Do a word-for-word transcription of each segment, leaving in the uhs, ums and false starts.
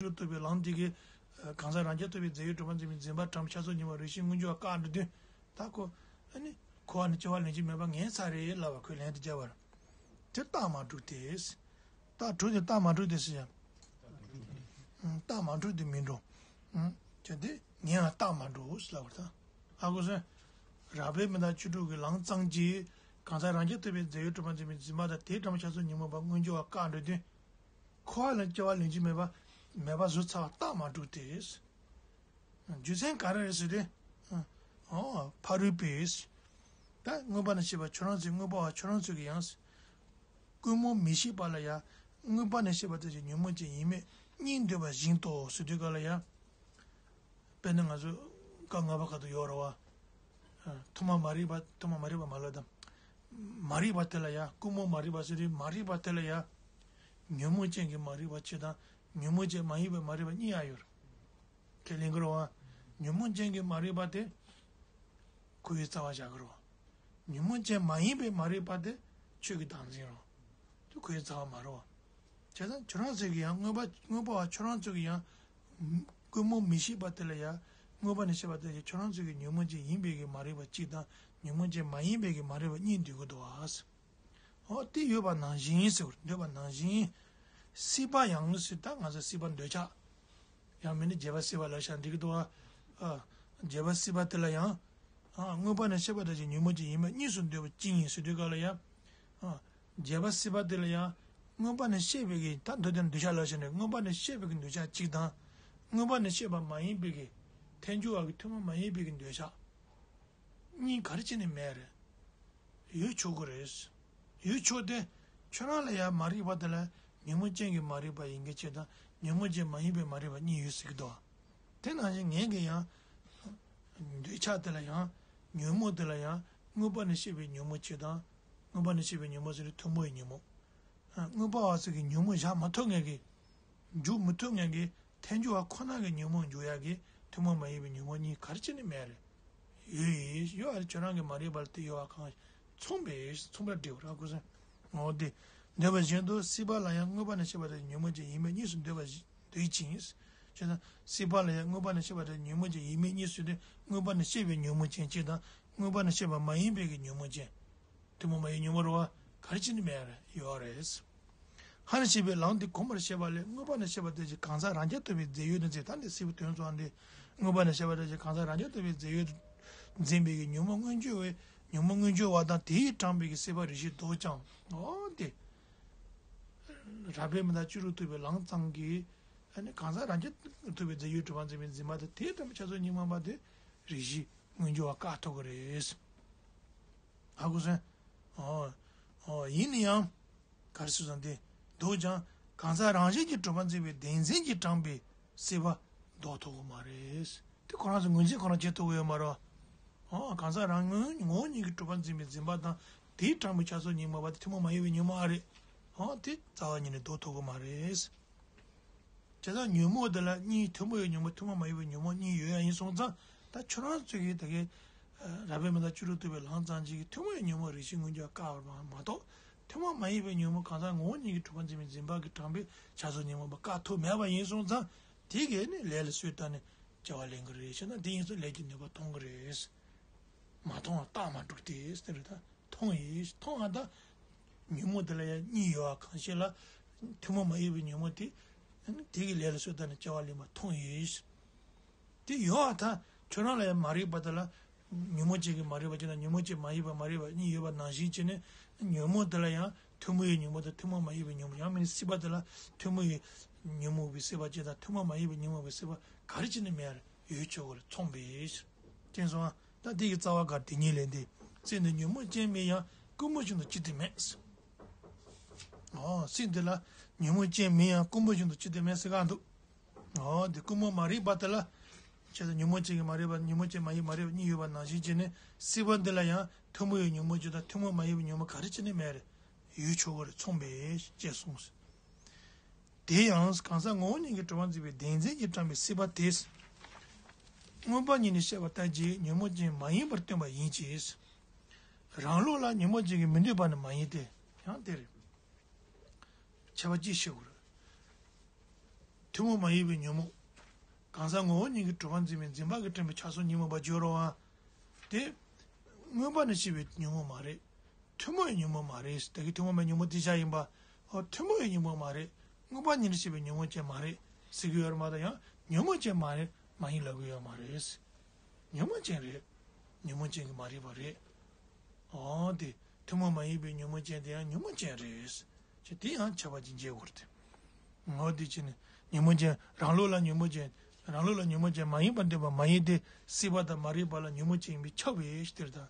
རུ་རྟོགས་པའི་ལམ་དེ་གིས་གང་ཟག་རང་རྐྱ་རྟོགས་པའི་རྫས་ཡོད་གྲུབ་པ་འཛིན་པའི་འཛིན་པ་དྲངས་ཆ་ཚོགས་གཉིས་པ་རེ་ཞིག་མངོན་གྱུར་བ་བཀག་འགྲོ་དུས། ད་ཁོ་ཨ་ནི་འཁོར་བ་ནི་སྐྱེ་བ་ལེན་གྱི་མེད་པ་ངེས་ཚར་རེད་ལབ་པ་ཁོས་ལན་དུ་བརྒྱབ་པར། དེ་རྟགས་མ་གྲུབ་སྟེ། རྟགས་གྲུབ་སྟེ་རྟགས་མ་གྲུབ་སྟེ་ཟེར་ཡང་། རྟགས་མ་གྲུབ་སྟེ་མིན་འགྲོ། བྱས་ཏེ་ངེས་པ་རྟགས་མ་གྲུབ་ལབ་པར་ཐལ། ཧ་གོ་སོང་། རགས་པའི་མི་རྟག་བཅུ་དྲུག་གི་ལམ་ཙམ་གྱིས་གང་ཟག་རང་རྐྱ་རྟོགས་པའི་རྫས་ཡོད་གྲུབ་པ་འཛིན་པའི་འཛིན་པ་དང་དེའི་དྲངས་པའི་ཆ་ཚོགས་གཉིས་པ་མངོན་གྱུར་བ་བཀག་འགྲོ་དུས། འཁོར་བ་ལ་སྐྱེ་བ་ལེན་གྱི་མེད་པ། མེད་པ་བཟོས་ཚར་བ་རྟགས་མ་གྲུབ་སྟེ། རྒྱུ་མཚན་ག་རེ་རེད་ཟེར་ཏེ། ཨོ། ཕ་རོལ་པས། ད་མངོན་པ་ནས་བཤད་པ་ཁྱོད་རང་ཚོས་མངོན་པ་བ་ཁྱོད་རང་ཚོས་ཀྱི་ཡང་། ཀུན་རྨོངས་མི་ཤེས་པ་ལ་ཡང་། མངོན་པ་ནས་བཤད་པ་དེ་བཞིན་ཉོན་མོངས་ཅན་ཡིན་མིན་གཉིས་འདོད་པ་བཞིན་དུ་ཟེར་དུས་ག་ལ་ཡང་། དཔེར་ན་ང་ཚོ་སྐབས་ལྔ་པ་ཁག་ཏུ་ཡོད་རེད་བ། ཐོག་མ་མ་རིག་པ་ཐོག་མ་མ་རིག་པ་མ་ལབ་དང་། མ་རིག་པ་དེ་ལ་ཡང་ཀུན་རྨོངས་མ་རིག་པ་ཟེར་རེད། མ་རིག་པ་དེ་ལ་ཡང་། ཉོན་མོངས་ཅན་གྱི་མ་རིག་པ་གཅིག་དང་ཉོན་མོངས་ཅན་མ་ཡིན་པའི་མ་རིག་པ་གཉིས་ཡང་ཡོད་རེད། ཁས་ལེན་གྱི་རེད་བ། ཉོན་མོངས་ཅན་གྱི་མ་རིག་པ་དེ། ཁོ་བོའི་རྩ་བ་བཞག་གི་རེད་བ། ཉོན་མོངས་ཅན་མ་ཡིན་པའི་མ་རིག་པ་དེ་ཆོས་ཀྱི་བདག་འཛིན་རེད་བ། དེ་ཁོ་བོའི་རྩ་བ་མ་རེད་བ། བྱས་ཙང་ཁྱོད་རང་ཚོས་ཀྱི་ཡང་མངོན་པ་མངོན་པ་བ་ཁྱོད་རང་ཚོས་ཀྱི་ཡང་། ཀུན་རྨོངས་མི་ཤེས་པ་དེ་ལ་ཡང་མངོན་པ་ནས་བཤད་པ་དེ་ལ་ཁྱོད་རང་ཚོས་ཀྱི་ཉོན་མོངས་ཅན་ཡིན་པའི་གི་མ་རིག་པ་གཅིག་དང་ཉོན་མོངས་ཅན་མ་ཡིན་པའི་གི་མ་རིག་པ་གཉིས་འདོད་ཀྱི་འདུག་བ། འོ་དེ་ཡོད་པ་ནང་བཞིན་ཟེར་བ་འདོད་པ་ནང་བཞིན། སྲིད་པ་ཡང་ཟེར་ད་ང་ཚོ་སྲིད་པ་འདོད་ཆགས། ཡང་མིན་ན་རྒྱལ་བ་སྲིད་པ་ལ་ཤར་འདི་གི་དུ་བ། རྒྱལ་བ་སྲིད་པ་དེ་ལ་ཡང་། མངོན་པ་ནས་བཤད་པ་དེ་བཞིན་ཉོན་མོངས་ཅན་ཡིན་མིན་གཉིས་སུ་འདོད་པ་ཅི་ཡིན་ཟེར་དུས་ག་ལ་ཡང་། རྒྱལ་བ་སྲིད་པ་དེ་ལ་ཡང་། མངོན་པ་ནས་བཤད་པའི་གི་ད་འདོད་དེ་འདོད་ཆགས་ལ་ཤར་ནས་མངོན་པ་ནས་བཤད་པའི་གི་འདོད་ཆགས་གཅིག་དང་། མངོན་པ་ནས་བཤད་པ་མ་ཡིན་པའི་གི། ཐལ་འགྱུར་བ་གི་ཐུན་མོང་མ་ཡིན་པའི་གི་འདོད་ཆགས། གཉིས་ག་རེ་བྱས་ནས་མེད་རེད། ཡོད་ཆོག་གི་རེད། ཡོད་ཆོག་སྟེ། ཁྱོད་རང་ལ་ཡང་མ་རིག་པ་དེ་ལ་ཉོན་མོངས་ཅན་གྱི་མ་རིག་པ་ཡིན་གྱི་ཆེད་དང་ཉོན་མོངས་ཅན་མ་ཡིན་པའི་མ་རིག་པ་གཉིས་ཡོད་སྲིད་ཀྱི་འདུག་དེ་ནང་བཞིན་ངེད་ཀྱི་ཡང་། འདོད་ཆགས་དེ་ལ་ཡང་། ཉོན་མོངས་དེ་ལ་ཡང་། མངོན་པ་ནས་བཤད་པའི་ཉོན་མོངས་ཆེད་དང་། མངོན་པ་ནས་བཤད་པའི་ཉོན་མོངས་ཟེར་ནས་ཐུན་མོང་བའི་ཉོན་མོངས། མངོན་པ་བ་ཚོ་གི་ཉོན་མོངས་བཞག་མ་ཐུབ་ངེད་ཀྱི། འཇུག་མི་ཐུབ་ངེད་ཀྱི། ཐལ་འགྱུར་བ་ཁོ་ན་གི་ཉོན་མོངས་འཇུག་ཡག་གི་ཐུན་མོང་མ་ཡིན་པའི་ཉོན་མོངས་གཉིས་ག་རེ་བྱས་ནས་མེད་རེད། ཡོད་ཡིན་ཡོད་ཨ་རེ་ཁྱོད་རང་གི་མ་རིག་པ་ལ་དེ་ཡོད་པ་གང་མཚུངས་པས་མཚུངས་པར་འགྲེལ་བར་ཨ་ཁུ་སེ། འོ་དེ། འདོད་པ་བཞིན་དུ་སྲིད་པ་ལ་ཡང་མངོན་པ་ནས་བཤད་པ་དེ་ཉོན་མོངས་ཅན་ཡིན་མིན་གཉིས་སུ་འདོད་པ་འདོད་ཅིང་། བྱས་ཙང་སྲིད་པ་ལ་ཡང་མངོན་པ་ནས་བཤད་པ་དེ་ཉོན་མོངས་ཅན་ཡིན་མིན་གཉིས་སུ་འདོད་མངོན་པ་ནས་བཤད་པའི་ཉོན་མོངས་ཅན་གཅིག་དང་མངོན་པ་ནས་བཤད་པ་མ་ཡིན་པའི་གི་ཉོན་མོངས་ཅན། ཐུན་མོང་མ་ཡིན་ཉོན་མོངས་རེད་བ། ག་རེ་བྱས་ནས་མེད་རེད་ཡོད་རེད། ཧ་ནས་བཤད་པའི་ལམ་དེ་གོམས་པར་བཤད་པ་ལས་མངོན་པ་ནས་བཤད་པ་དེ་བཞིན་གང་ཟག་རང་རྐྱ་རྟོགས་པའི་རྫས་ཡོད་དུ་འཛིན་ད་འདི་སྲིད་པའི་དོན་སོགས་འདི། མངོན་པ་ནས་བཤད་པ་དེ་བཞིན་གང་ཟག་རང་རྐྱ་རྟོགས་པའི་རྫས་ཡོད་དུ་འཛིན་པའི་གི་ཉོན་མོངས་མངོན་གྱུར་བའི་ཉོན་མོངས་མངོན་གྱུར་བ་དང་དེས་དྲངས་པའི་གི་སྲིད་པ་རེ་ཞིག་འདོད་ཀྱང་། འོ་དེ། རགས་པའི་མི་རྟག་བཅུ་དྲུག་རྟོགས་པའི་ལམ་ཙམ་གྱིས། ཨ་ནི་གང་ཟག་རང་རྐྱ་རྟོགས་པའི་རྫས་ཡོད་གྲུབ་པ་འཛིན་པའི་འཛིན་པ་དེ་དེས་དྲངས་པའི་ཆ་ཚང་གཉིས་སྨྲ་བ་དེ་རེ་ཞིག་མངོན་གྱུར་བ་བཀག་ཐུབ་ཀྱི་རེད། ཧ་གོ་སོང་། ཨོ། ཨོ་ཡིན་ན་ཡང་། ག་རེ་ཟེར་ཙམ་དེ། འདོད་ཀྱང་གང་ཟག་རང་བཞིན་གྱིས་གྲུབ་པར་འཛིན་པའི་བདེན་འཛིན་གྱིས་དྲངས་པའི་སྲིད་པ་ལྡོག་ཐུབ་ཀྱི་མ་རེད། དེ་ཁོ་རང་ཚོ་ངོས་འཛིན་ཁོ་རང་བྱེད་ཐུབ་ཀྱི་ཡོད་མ་རེད། ཨོ་གང་ཟག་རང་ངོས་ངོ་བོ་ཉིད་ཀྱིས་གྲུབ་པར་འཛིན་པའི་འཛིན་པ་དང་དེས་དྲངས་པའི་ཆ་ཚང་གཉིས་སྨྲ་བ་དེ་ཐུན་མོང་མ་ཡིན་པའི་ཉོན་མོངས་ཨ་རེད། ཨོ་དེ་རྩ་བ་ཉིད་ནས་ལྡོག་ཐུབ་ཀྱི་མ་རེད། བྱས་ཙང་ཉོན་མོངས་དེ་ལ་གཉིས་ཐུན་མོང་བའི་ཉོན་མོངས་ཐུན་མོང་མ་ཡིན་པའི་ཉོན་མོངས་གཉིས་ཡོད་ཡ་ཡིན་སོང་ཙང་ད་ཁྱོད་རང་ཚོས་ཀྱིས་ད་གིན་རགས་པའི་མི་རྟག་བཅུ་དྲུག་རྟོགས་པའི་ལམ་ཙམ་ཞིག་གིས་ཐུན་མོང་བའི་ཉོན་མོངས་རེ་ཞིག་མངོན་གྱུར་བཀག་པ་མ་གཏོགས་ཐུན་མོང་མ་ཡིན་པའི་ཉོན་མོངས་གང་ཟག་ངོ་བོ་ཉིད་ཀྱིས་གྲུབ་པར་འཛིན་པའི་འཛིན་པ་གིས་དྲངས་པའི་ཆ་ཚང་ཉོན་མོངས་པ་བཀག་ཐུབ་མེད་པ་ཡིན་སོང་ཙང་དེ་གས་ནི་ལས་ལ་གསོས་བཏང་ནས་སྐྱེ་བ་ལེན་གྱི་རེད་ཞེ་ན་དེ་ཡིན་ཙང་ལས་ཀྱི་ནུས་པ་ཐོན་གྱི་རེད། མ་མཐོང་བ་རྟགས་མ་གྲུབ་སྟེ་ཟེར་རེད་ད། མཐོང་ཡིན་མཐོང་བ་དང་། ཉོན་མོངས་དེ་ལ་ཡང་གཉིས་ཡོད་པ་གང་ཞིག་ལ། ཐུན་མོང་མ་ཡིན་པའི་ཉོན་མོངས་དེ། དེ་གི་ལས་ལ་གསོས་བཏང་ནས་སྐྱེ་བ་ལེན་པ་མཐོང་ཡིན། དེ་ཡོད་པ་དང་ཁྱོད་རང་ལ་ཡང་མ་རིག་པ་དེ་ལ། ཉོན་མོངས་ཅན་གྱི་མ་རིག་པ་ཅན་དང་ཉོན་མོངས་ཅན་མ་ཡིན་པའི་མ་རིག་པ་གཉིས་ཡོད་པ་ནང་བཞིན་བྱས་ནས་ཉོན་མོངས་དེ་ལ་ཡང་ཐུན་མོང་བའི་ཉོན་མོངས་དང་ཐུན་མོང་མ་ཡིན་པའི་ཉོན་མོངས་ཡང་མིན་སྲིད་པ་དེ་ལ་ཐུན་མོང་བའི་ཉོན་མོངས་པའི་སྲིད་པ་ཅན་དང་ཐུན་མོང་མ་ཡིན་པའི་ཉོན་མོངས་པའི་སྲིད་པ་ག་རེ་བྱས་ནས་མེད་ཡོད་ཆོག་གི་རེད་མཚུངས་པས། དེ་སོང་ད་འདི་གི་རྩ་བ་གར་དེ་ཉིད་ལས་འདི། སྲིད་འདི་ཉོན་མོངས་ཅན་མིན་ཡང་ཀུན་རྨོངས་བཞིན་དུ་ཅི་སྟེ་མེད། ཨོ་སྲིད་འདི་ལ་ཉོན་མོངས་ཅན་མིན་ཡང་ཀུན་རྨོངས་བཞིན་དུ་ཅི་སྟེ་མེད་ཟེར་ག་འདུག་ཨོ་འདི་ཀུན་རྨོངས་མ་རིག་པ་དེ་ལ། བྱས་ཙང་ཉོན་མོངས་ཅན་གྱི་མ་རིག་པ་ཉོན་མོངས་ཅན་མ་ཡིན་མ་རིག་པ་གཉིས་ཡོད་པ་ནང་བཞིན་བྱས་ནས་སྲིད་པ་འདི་ལ་ཡང་ཐུན་མོང་བའི་ཉོན་མོངས་ཅན་དང་ཐུན་མོང་མ་ཡིན་པའི་ཉོན་མོངས་ག་རེ་བྱས་ནས་མེད་རེད། ཡོད་ཆོག་གི་རེད་མཚུངས་པས་ཅེས་གསུངས། དེ་ཡང་གང་ཟག་ངོ་བོ་ཉིད་ཀྱིས་གྲུབ་པར་འཛིན་པའི་བདེན་འཛིན་གྱིས་དྲངས་པའི་སྲིད་པ་དེས། མངོན་པ་ཉིད་ནས་བཤད་པ་ལྟར་གྱི་ཉོན་མོངས་ཅན་མ་ཡིན་པར་སྟོན་པ་ཡིན་གྱི། རང་ལུགས་ལ་ཉོན་མོངས་ཅན་གྱི་མི་འདོད་པ་ནི་མ་ཡིན་ཏེ། ཡང་དེ་རེད། ཁྱད་པར་ཅི་ཞིག་གོ། ཐུན་མོང་མ་ཡིན་པའི་ཉོན་མོངས། གང་ཟག་ངོ་བོ་ཉིད་ཀྱིས་གྲུབ་པར་འཛིན་པའི་འཛིན་པ་གིས་བསྐྲུན་པའི་ཆགས་སོགས་ཉོན་མོངས་པར་སྦྱོར་བ། དེ། མངོན་པ་ནས་ཤེས་པའི་ཉོན་མོངས་མ་རེད། ཐུན་མོང་བའི་ཉོན་མོངས་མ་རེད། དེ་གི་ཐུན་མོང་བའི་ཉོན་མོངས་དེ་བཞག་ཡིན་པ། ཨོ་ཐུན་མོང་བའི་ཉོན་མོངས་མ་རེད། མངོན་པ་ཉིད་ནས་ཤེས་པའི་ཉོན་མོངས་ཅན་མ་རེད་ཟེར་གི་ཡོད་རེད་མ་གཏོགས་ཡང་ཉོན་མོངས་ཅན་མ་རེད་མ་ཡིན་ལབ་གི་ཡོད་མ་རེད། ཉོན་མོངས་ཅན་རེད། ཉོན་མོངས་ཅན་གྱི་མ་རེད་པ་རེད། ཨོ་དེ་ཐུན་མོང་མ་ཡིན་པའི་ཉོན་མོངས་ཅན་དེ་ཡང་ཉོན་མོངས་ཅན་རེད། ཅེས་དེ་ཡང་ཁྱབ་པ་ཅིག་འབྱེད་དགོས་རེད། ངོ་བོ་དེ་ཅི་ནས་ཉོན་མོངས་ཅན་རང་ལུགས་ལ་ཉོན་མོངས་ཅན་རང་ལུགས་ལ་ཉོན་མོངས་ཅན་མ་ཡིན་པར་འདོད་པ་མ་ཡིན་ཏེ་སྲིད་པ་དང་མ་རིག་པ་ལ་ཉོན་མོངས་ཅན་ཡིན་པས་ཁྱབ་པས་ཞེས་དེར་ད།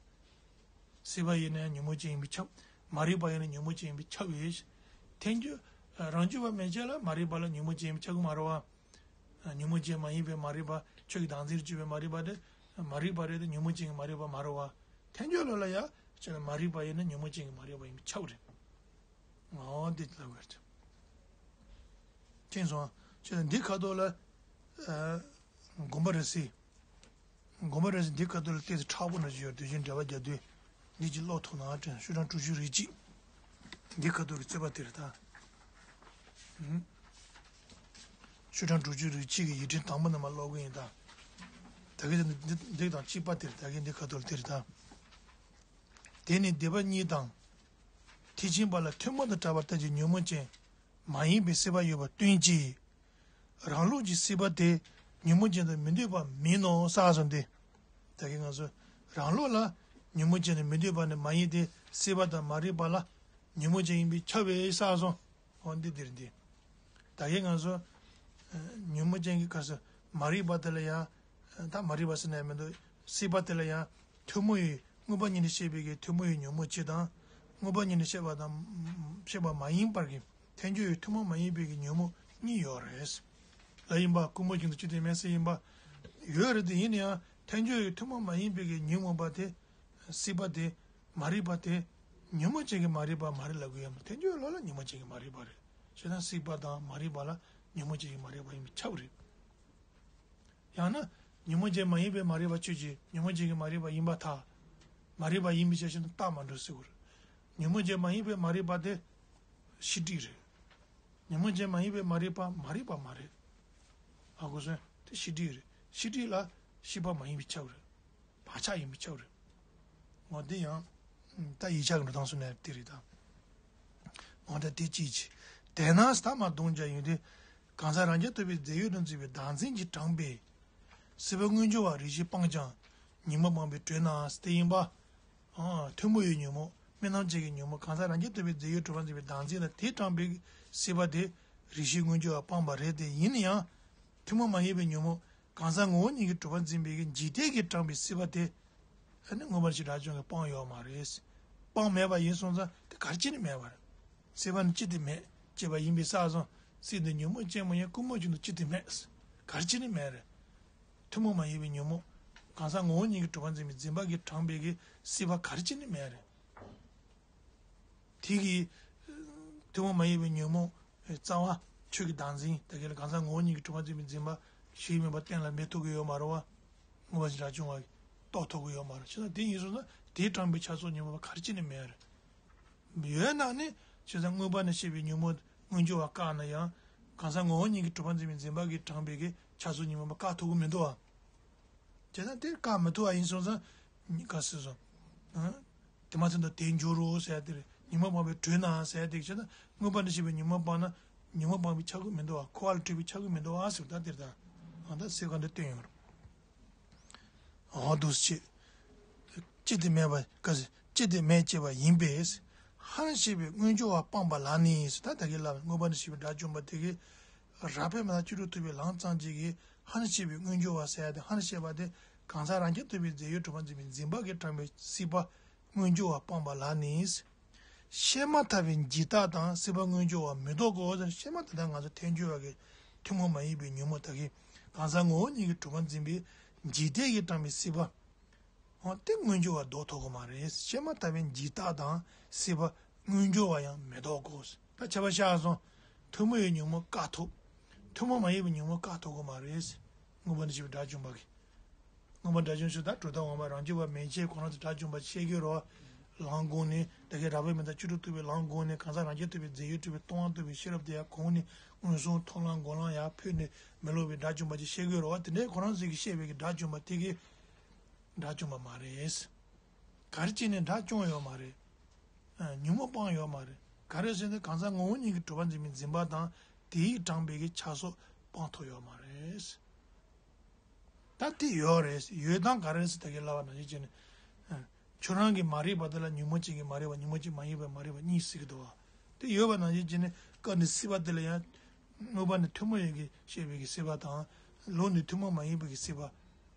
སྲིད་པ་ཡིན་ན་ཡང་ཉོན་མོངས་ཅན་ཡིན་པས་ཁྱབ། མ་རིག་པ་ཡིན་ན་ཉོན་མོངས་ཅན་ཡིན་པས་ཁྱབ་པས། ཐལ་འགྱུར་རང་རྒྱུད་པ་མན་ཆད་ལ་མ་རིག་པ་ལ་ཉོན་མོངས་ཅན་ཡིན་པས་ཁྱབ་གི་མ་རེད་བ། ཉོན་མོངས་ཅན་མ་ཡིན་པའི་མ་རིག་པ་ཆོས་ཀྱི་བདག་འཛིན་གྱུར་པའི་མ་རིག་པ་དེ་མ་རིག་པ་རེད་དེ་ཉོན་མོངས་ཅན་གྱི་མ་རིག་པ་མ་རེད་བ། ཐལ་འགྱུར་ལ་ལ་ཡ་ཁྱེད་ལ་མ་རིག་པ་ཡིན་ན་ཉོན་མོངས་ཅན་གྱི་མ་རིག་པ་ཡིན་པས་ཁྱབ་རེད། ཨོ་འདི་ལ་བར་ཆ། ཅེས་སོང་ཁྱེད་ལ་འདི་ཁ་ཐོག་ལ་དགོངས་པ་རེ་སྲིད། དགོངས་པ་རེ་སྲིད་འདི་ཁ་ཐོག་ལ་ཏོག་ཙམ་མཁྲེགས་པོ་ན་ཞིག་ཡོད་དུས་ཅིག་འགྲེལ་པ་རྒྱག་དུས་འདི་ཅིག་ཀློག་ཐུབ་ན་དྲན་ཤོག་གྲངས་དྲུག་ཅུ་རེ་གཅིག་འདི་ཁ་ཐོག་གི་རྩོད་པ་དེ་རེད་ད། ཤོག་གྲངས་དྲུག་ཅུ་རེ་གཅིག་གི་ཡིག་ཕྲེང་དང་པོ་ནས་མར་ཀློག་གི་ཡིན་ད། ད་གིན་འདི་འདི་དང་གཅིག་པ་དེ་རེད་ད་གིན་འདི་ཁ་ཐོག་ལ་དེ་རེད་ད། དེ་ནི་སྡེ་པ་གཉིས་དང་། ཐེག་ཆེན་པ་ལ་ཐུན་མོང་དུ་གྲགས་པ་ལྟར་གྱི་ཉོན་མོངས་ཅན་མ་ཡིན་པའི་སྲིད་པ་ཡོད་པ་སྟོན་ཅིང་། རང་ལུགས་ཀྱི་སྲིད་པ་དེ་ཉོན་མོངས་ཅན་དུ་མི་འདོད་པ་མིན་ནོ་ཟེར་སོང་སྟེ། ད་གིན་ང་ཚོ་རང་ལུགས་ལ་ཉོན་མོངས་ཅན་དུ་མི་འདོད་པ་ནི་མ་ཡིན་ཏེ་སྲིད་པ་དང་མ་རིག་པ་ལ་ཉོན་མོངས་ཅན་ཡིན་པས་ཁྱབ་པས་ཟེར་སོང་། འོ་འདི་འདིར་འདི། ད་གིན་ང་ཚོ་ཉོན་མོངས་ཅན་གྱི་སྐབས་སུ་མ་རིག་པ་དེ་ལ་ཡང་ད་མ་རིག་པ་ཟེར་ནས་མི་འདུག་སྲིད་པ་དེ་ལ་ཡང་ཐུན་མོང་བའི་མངོན་པ་ཉིད་ནས་ཤེས་པའི་གི་ཐུན་མོང་བའི་ཉོན་མོངས་སྤྱི་དང་། མངོན་པ་ཉིད་ནས་ཤེས་པ་དང་ཤེས་པ་མ་ཡིན་པར་གྱི་ཐལ་འགྱུར་བའི་ཐུན་མོང་མ་ཡིན་པའི་གི་ཉོན་མོངས་གཉིས་ཡོད་རེད། ལ་ཡིན་པ་ཀུན་རྨོངས་ཀྱི་དོན་སྤྱི་དེ་མེད་ཟེར་ཡིན་པ་ཡོད་རེད་དེ་ཡིན་ན་ཡང་ཐལ་འགྱུར་བའི་ཐུན་མོང་མ་ཡིན་པའི་གི་ཉོན་མོངས་པ་དེ་སྲིད་པ་དེ་མ་རིག་པ་དེ་ཉོན་མོངས་ཅན་གྱི་མ་རིག་པ་མ་རེད་ལབ་གི་ཡོད་མ་རེད། ཐལ་འགྱུར་བའི་ལུགས་ལ་ཉོན་མོངས་ཅན་གྱི་མ་རིག་པ་རེད། བྱས་ན་སྲིད་པ་དང་མ་རིག་པ་ལ་ཉོན་མོངས་ཅན་གྱི་མ་རིག་པ་ཡིན་པས་ཁྱབ་རེད། ཡང་ན་ཉོན་མོངས་ཅན་མ་ཡིན་པའི་མ་རིག་པ་ཆོས་ཅན་ཉོན་མོངས་ཅན་གྱི་མ་རིག་པ་ཡིན་པར་ཐལ། མ་རིག་པ་ཡིན་པའི་ཆ་ཤས་དང་རྟགས་མ་གྲུབ་ཟེར་དགོས་རེད། ཉོན་མོངས་ཅན་མ་ཡིན་པའི་མ་རིག་པ་དེ་ཤེས་སྒྲིབ་རེད། ཉོན་མོངས་ཅན་མ་ཡིན་པའི་མ་རིག་པ་མ་རིག་པ་མ་རེད། ཧ་གོ་སོང་། དེ་ཤེས་སྒྲིབ་རེད། ཤེས་སྒྲིབ་ལ་ཤེས་པ་མ་ཡིན་པས་ཁྱབ་རེད། བག་ཆགས་ཡིན་པས་ཁྱབ་རེད། འོ་དེ་ཡང་ད་ཡིག་ཆ་གི་འགྲོ་སྟངས་སུ་ནས་དེ་རེད་ད། འོ་ད་དེ་ཅིའི་ཕྱིར། དེས་ན་ཐ་མ་གདོང་བརྒྱ་ཡོད་དེ། གང་ཟག་རང་རྐྱ་ཐུབ་པའི་རྫས་ཡོད་དུ་འཛིན་པའི་བདག་འཛིན་གྱིས་དྲངས་པའི་སྲིད་པ་དངོས་འབྱོར་བ་རེ་ཞིག་སྤངས་ཀྱང་ཉོན་མོངས་སྤངས་པས་གྲོལ་ན་དེ་ཡིན་པ། ཨ་ཐུན་མོང་བའི་ཉོན་མོངས་དམིགས་རྣམ་ཅན་གྱི་ཉོན་མོངས་གང་ཟག་རང་རྐྱ་ཐུབ་པའི་རྫས་ཡོད་གྲུབ་པར་འཛིན་པའི་བདག་འཛིན་ལ་དེས་དྲངས་པའི་སྲིད་པ་དེ་རེ་ཞིག་དངོས་འབྱོར་བ་སྤངས་པ་རེད་དེ་ཡིན་ན་ཡང་། ཐུན་མོང་མ་ཡིན་པའི་ཉོན་མོངས་གང་ཟག་ངོ་བོ་ཉིད་ཀྱིས་གྲུབ་པར་འཛིན་པའི་འཇིག་རྟེན་གྱིས་དྲངས་པའི་སྲིད་པ་དེ། ཨ་ནི་མངོན་པར་ཞེས་གྲགས་བྱུང་གིས་སྤངས་ཡོད་མ་རེད། སྤངས་མེད་པ་ཡིན་སོང་ཙང་དེ་ག་རེ་བྱས་ནས་མེད་པ་རེད། སྲིད་པ་ནི་གཅིག་ཏུ་མེད་ཅེས་པ་ཡིན་པས་ཟེར་སོང་། སྲིད་དེ་ཉོན་མོངས་ཅན་མ་ཡིན་ཀུན་རྨོངས་ཀྱི་དོན་གཅིག་ཏུ་མེད། ག་རེ་བྱས་ནས་མེད་རེད། ཐུན་མོང་མ་ཡིན་པའི་ཉོན་མོངས་གང་ཟག་ངོ་བོ་ཉིད་ཀྱིས་གྲུབ་པར་འཛིན་པའི་འཛིན་པ་གིས་དྲངས་པའི་གི་སྲིད་པ་ག་རེ་བྱས་ནས་མེད་རེད། དེ་གི་ཐུན་མོང་མ་ཡིན་པའི་ཉོན་མོངས་རྩ་བ་ཆོས་ཀྱི་བདག་འཛིན་དེ་ག་ལ་གང་ཟག་ངོ་བོ་ཉིད་ཀྱིས་གྲུབ་པར་འཛིན་པའི་འཛིན་པ་གཞི་མེད་པ་གཏན་ལ་འབེབས་ཐུབ་ཀྱི་ཡོད་མ་རེད་བ། མངོན་པར་ཞེས་གྲགས་བྱུང་བ་རྟོགས་ཐུབ་ཀྱི་ཡོད་མ་རེད། བྱས་ཙང་དེ་ཡིན་སོང་ན་དེས་དྲངས་པའི་ཆགས་སོགས་ཉོན་མོངས་པ་ག་རེ་བྱས་ནས་མེད་རེད། ཡོད་ན་ནི་བྱས་ཙང་མངོན་པ་ནས་ཤེས་པའི་ཉོན་མོངས་དངོས་འབྱོར་བ་བཀག་ན་ཡང་གང་ཟག་ངོ་བོ་ཉིད་ཀྱིས་གྲུབ་པར་འཛིན་པའི་འཛིན་པ་གིས་དྲངས་པའི་གི་ཆགས་སོགས་ཉོན་མོངས་པ་བཀག་ཐུབ་ཀྱི་མི་འདུག་བ། བྱས་ཙང་དེ་བཀག་མི་ཐུབ་པ་ཡིན་སོང་ཙང་ག་ཟེར་སོང་། དེ་མ་ཚད་དུ་དེ་འགྱུར་རོ་ཟེར་ཡ་དེ་རེད། ཉོན་མོངས་སྤངས་པས་གྲོལ་ན་ཟེར་ཡ་དེ་བྱས་ན་མངོན་པ་ནས་ཤེས་པའི་ཉོན་མོངས་སྤངས་ན་ཉོན་མོངས་སྤངས་པའི་ཆགས་ཀྱི་མི་འདུག་བ། འཁོར་བ་ལས་གྲོལ་བའི་ཆགས་ཀྱི་མི་འདུག་བ་ཟེར་བ་ད་དེ་རེད་ད། ཨ་ད་སེ་ག་འདི་བསྟན་ཡོང་རེད། འོ་འདུག་སེ་བྱེད། གཅིག་ཏུ་མེད་པ་ག་ཟེ་གཅིག་ཏུ་མེད་ཅེས་པ་ཡིན་པས། ཧ་ནས་ཤེས་པའི་དངོས་འབྱོར་བ་སྤངས་པ་ལ་ནི་ཟེར་ད་ད་གིན་ལབ་མངོན་པ་ནས་ཤེས་པའི་སྒྲ་བྱུང་བ་དེ་གིས་རབ་དཔེ་མ་ཐག་བཅུ་དྲུག་ཐུབ་པའི་ལམ་ཙམ་གཅིག་གིས་ཧ་ནས་ཤེས་པའི་དངོས་འབྱོར་བ་ཟེར་ཡ་དེ་ཧ་ནས་ཤེས་པ་དེ་གང་ཟག་རང་རྐྱ་ཐུབ་པའི་རྫས་ཡོད་གྲུབ་པར་འཛིན་པའི་འཛིན་པ་གིས་དྲངས་པའི་སྲིད་པ་དངོས་འབྱོར་བ་སྤངས་པ་ལ་ནི། བཤད་མ་ཐག་པའི་འཇིག་ལྟ་དང་སྲིད་པ་དངོས་འབྱོར་བ་མི་ལྡོག་གོ། བཤད་མ་ཐག་ད་ང་ཚོ་ཐལ་འགྱུར་བ་གི་ཐུན་མོང་མ་ཡིན་པའི་ཉོན་མོངས་དག་གིས་གང་ཟག་ངོ་བོ་ཉིད་ཀྱིས་གྲུབ་པར་འཛིན་པའི་འཇིག་རྟེན་གྱིས་དྲངས་པའི་སྲིད་པ། འོ་དེ་དངོས་འབྱོར་བ་ལྡོག་ཐུབ་ཀྱི་མ་རེད། བཤད་མ་ཐག་པའི་འཇིག་ལྟ་དང་སྲིད་པ་དངོས་འབྱོར་བ་ཡང་མི་ལྡོག་གོ། ད་ཁྱད་པར་བཤད་སོང་། ཐུན་མོང་བའི་ཉོན་མོངས་བཀག་ཐུབ། ཐུན་མོང་མ་ཡིན་པའི་ཉོན་མོངས་བཀག་ཐུབ་ཀྱི་མ་རེད། མངོན་པ་ནས་ཤེས་པའི་སྒྲ་བྱུང་བ་གིས། མངོན་པ་སྒྲ་བྱུང་ཞུ་དང་གྲུབ་མཐའ་དབང་པོ་རང་རྒྱུད་པ་མན་ཆད་ཁོ་རང་ཚོ་སྒྲ་བྱུང་བ་བཤད་ཀྱི་རོ། ལམ་སྒོམ་ནས་ད་གིན་རབ་དཔེ་མི་རྟག་བཅུ་དྲུག་རྟོགས་པའི་ལམ་སྒོམ་ནས་གང་ཟག་རང་རྐྱ་ཐུབ་པའི་རྫས་ཡོད་གྲུབ་པའི་སྟོང་པ་རྟོགས་པའི་ཤེས་རབ་དེ་ཡང་གོང་ནས་མངོན་སུམ་མཐོང་ལམ་སྒོམ་ལམ་ཡར་འཕོས་ནས་མི་སློབ་པའི་དགྲ་བཅོམ་པ་ཅིག་བཤད་ཀྱི་ཡོད་རེད་བ། དེ་འདྲའི་ཁོ་རང་ཚོས་ཀྱིས་བཤད་པའི་གི་དགྲ་བཅོམ་པ་དེ་གིས་དགྲ་བཅོམ་པ་མ་རེད། ག་རེ་བྱས་ནས་དགྲ་བཅོམ་ཡོད་མ་རེད། ཨ། ཉོན་མོངས་སྤངས་ཡོད་མ་རེད། ག་རེ་ཟེར་ན་གང་ཟག་ངོ་བོ་ཉིད་ཀྱིས་གྲུབ་པར་འཛིན་པའི་འཛིན་པ་དང་དེས་དྲངས་པའི་གི་ཆགས་སོགས་སྤངས་ཐུབ་ཡོད་མ་རེད། ད་དེ་ཡོད་རེད། ཡོད་སྟངས་ག་རེ་ཟེར་ད་གིན་ལབ་པ་ནང་བཞིན་བྱས་ནས། ཨ། ཁྱོད་རང་གི་མ་རིག་པ་དེ་ལ་ཉོན་མོངས་ཅན་གྱི་མ་རིག་པ། ཉོན་མོངས་ཅན་མ་ཡིན་པའི་མ་རིག་པ་གཉིས་ཟེར་གྱི་འདུག་བ། དེ་ཡོད་པ་ནང་བཞིན་བྱས་ནས་སྐབས་འདིར་སྲིད་པ་དེ་ལ་ཡང་དངོས་པོ་ནི་ཐུན་མོང་བའི་གི་ཤེས་པའི་གི་སྲིད་པ་དང་། ལུགས་ནི་ཐུན་མོང་མ་ཡིན་པའི་གི་སྲིད་པ་